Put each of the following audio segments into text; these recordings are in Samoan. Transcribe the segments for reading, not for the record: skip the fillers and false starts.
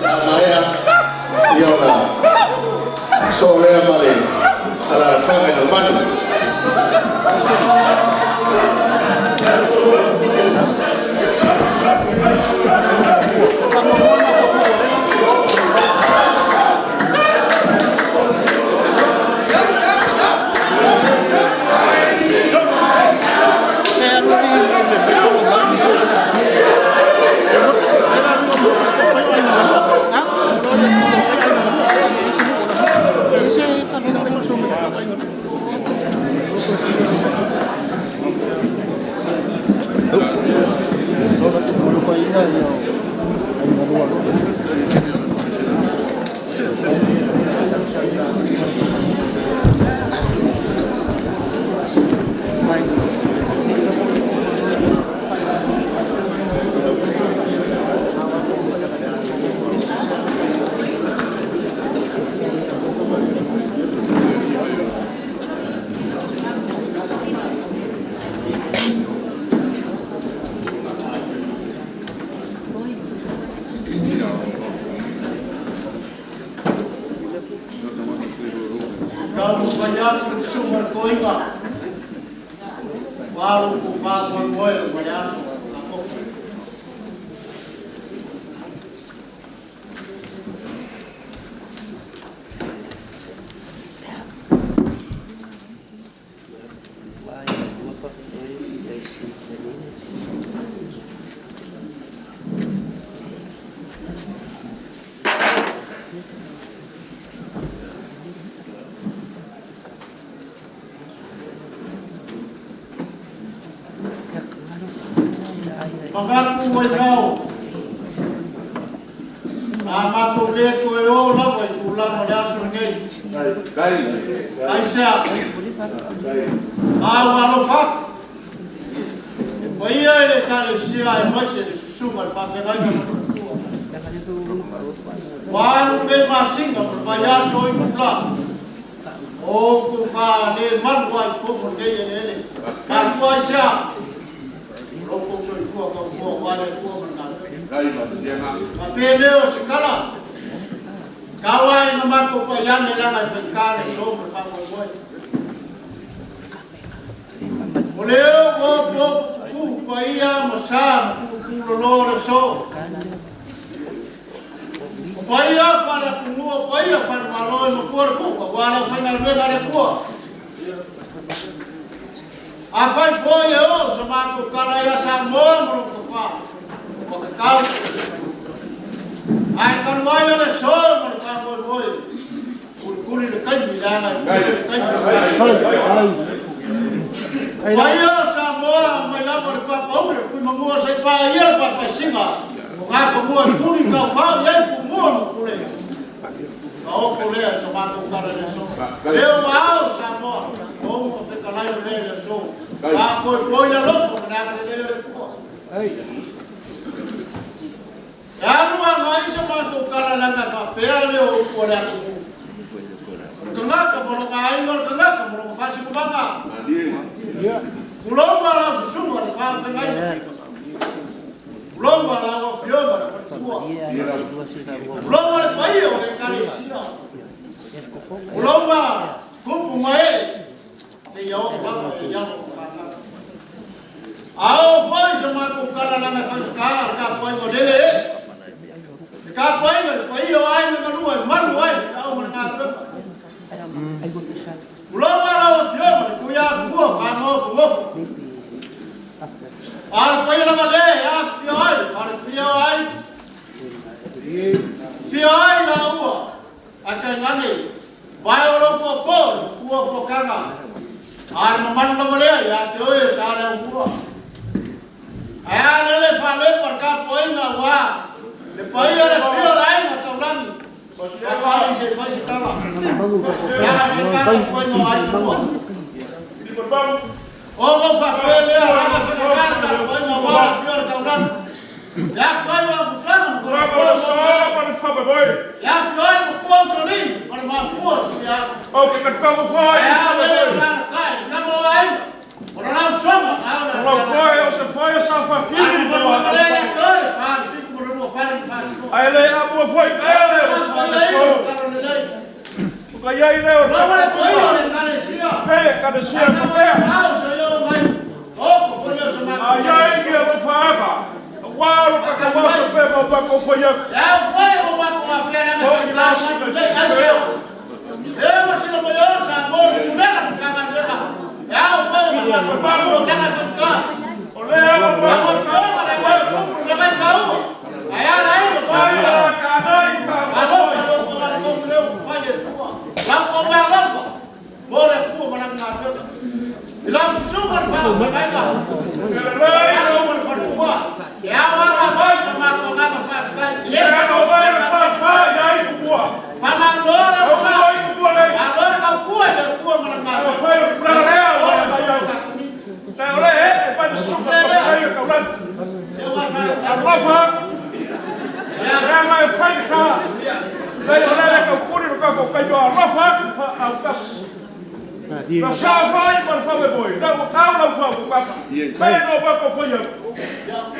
A maea ia ona sosoo lea ma le alaalafaga i Lalomanu. Taumafai atu le susuga i le toeaina aua lo outou faamoemoe ma le aso atoa. Manatu vaivao, a matou le toe o lava i tulaga o le aso lenei. Aisea? A ua alofa atu i le paia i le Ekalesia aemaise le susuga i le faafeagaiga ma le faletua. Ua alu nei masina ma le vaiaso o itula o outou falemanu ai i totonu o lenei eleele. Mafua aisea? O lo outou soifua tautua aua le Atua ma le galuega. Faapea lea o se tala, tau lava ina matou pai ane leaga e faigata le aso ma le faamoemoe. O lea ua opoopotutu paia ma sa ma pulupuloloa o le aso. O paia faale-atunuu, o paia faale-Malo e matua le tupu aua le aufaigaluega a le Atua. Afai foi e oo sa matou tala ia Samoa ma lona tofa, ua tatau. Ae talu ai o le aso ma le faamoemoe, mulimuli le taimi leaga e pule le taimi i le Paia o Samoa mai lava i le Papaule, Tuimanua seia paia le Papaisiga, o Nafanua e tuli taofao i ai Tumua ma Pule. Taoto lea i sa matou tala i le aso. Leo ma ao Samoa, o upu ma fetalai o lea i le aso. Faapoipoi le alofa ma le agalelei o le Atua. E alu agai sa matou tala leaga e faapea lea o upu a le atunuu. O le tagata ma lona aiga, o le tagata ma lona faasinomaga. Tulou lau susuga i le faafeagaiga. Tulou lau afioga i le faletua. Tulou le paia o le Ekalesia. Tulou tupu ma ee seia oo lava i alo ma fanau. A oo foi sa matou tala leaga e faigata le tapuaiga o lele ee. Le tapuaiga i le paia o aiga galua e malu ai le feau ma le galuega. Tulou lau afioga i le Tuiatua faanofonofo. A o le paia lava lea e afifio ai le falefia o aiga, afio ai laua ae tainane vae o lou tootoo i matua fuataga. A o le mamalu lava lea ia te oe Saleaaumua. Ae a lele faalepa le tapuaiga aua le paia le afio o le aiga taulagi. Faatali se i fai se tala. Leaga e faigata tapuaiga o aiga lua. Ona ou faapea lea, leaga e faigata le tapuaiga aua le afio o le taulagi. E afu ai Vaafusuaga ma Toleafoa E afio ai le matua Usoalii ma le matua o le Tuiaana. Ae a lele o alalatai le tama o aiga, o le lausoga a o le alalatai. A o le mamalu lava lea ia te oe, le 47 ma le 2 fale ma Fasitoouta. ua foi ka ele o ka iai lea o e kalesia kapea. A iai ki alofa aga. Ua lo ka kawaso pe ma pa ko foi aku. O lea o ai la ka nai ka Ele lei o vai fa fa iai ku ua. O ai ku ua lei. O fai o tulaga lea o le mai au. Le o le e pa le suka pa kai o kaulan. Alofa. Leaga e fai ka. Le o le ka kuri ro ka ko kai o alofa fa au kas. Na sa fai ma fa me boi. Na o kau lau fa ko kaka. Pe no pa ko foi au.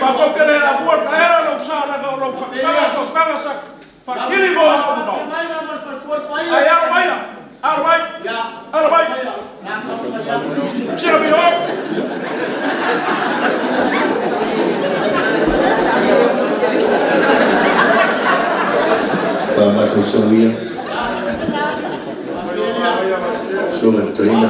Pa ko ke le la bua ka era lo sa la ka lo fa ka fa ka sa. Fa kili mo no. Ai alo mai. Alo mai. Alo mai. Tira mi o. Faamasosogia susuga i le toeaina.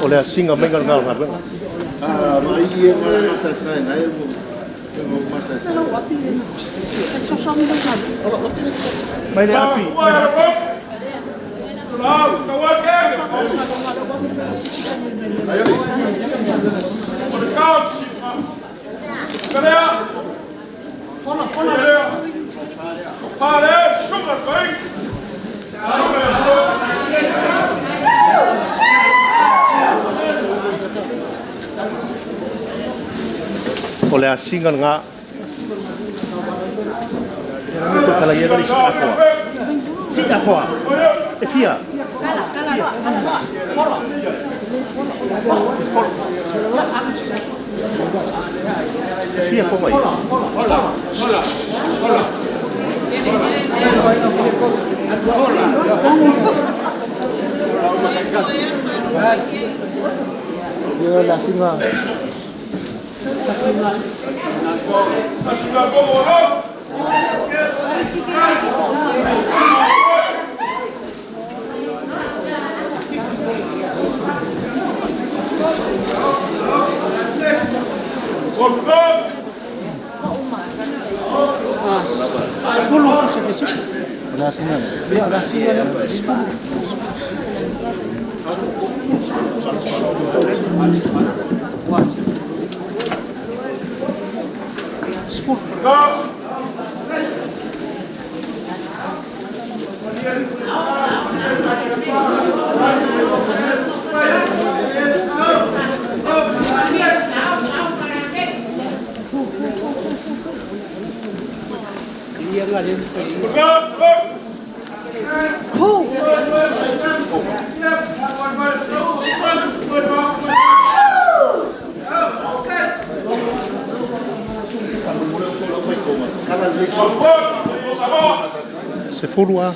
O le asiga maiga lena o le galuega. Mai le api. O le asiga lena. E fia. E fia koma ia. Hola. Hola. Yo la singa. Se fulua.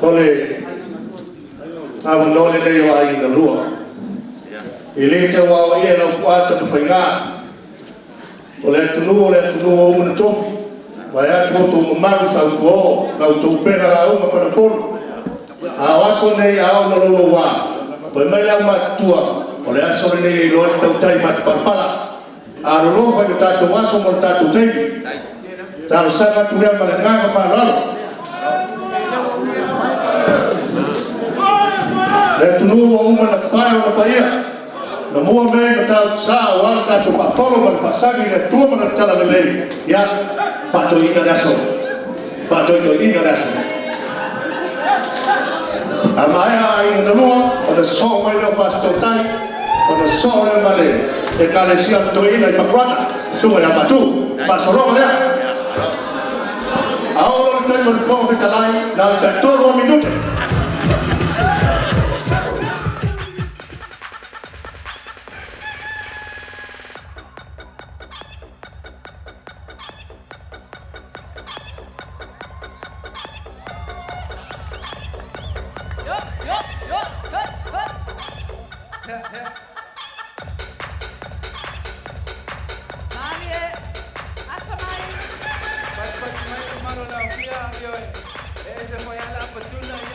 Ole avanoa lenei o aiga lua. E le tau ao ia lau puata ma faiga. O le atunuu o le atunuu o una tofi. Vai atu o tō mamalu sa utuo, lau tō pena la uma whanapolu. A o aso nei ao na lolo wā. Pai mai lau matutua, o le aso lenei e loa le tautai matapalapala. A lolofa i le tātou aso mo le tātou taimi. Talo sanga atu lea ma le nganga whaalalo. Le atunuu o uma na pae o na paia. Na mua mea ma tāu sa o ala tātou paapolo ma le faasagi le atua ma le tala lelei. Ia, faatoiina le aso. Faatoitoiina le aso. A maea ai na lua, o na sosoo mai leo faasitautai, o na sosoo lea ma le ekalesia na toeina i Pakuata, suga ia Patu, faasologa lea. A oo le taimi o le Fofoga Fetalai, na o le taitolu o minute.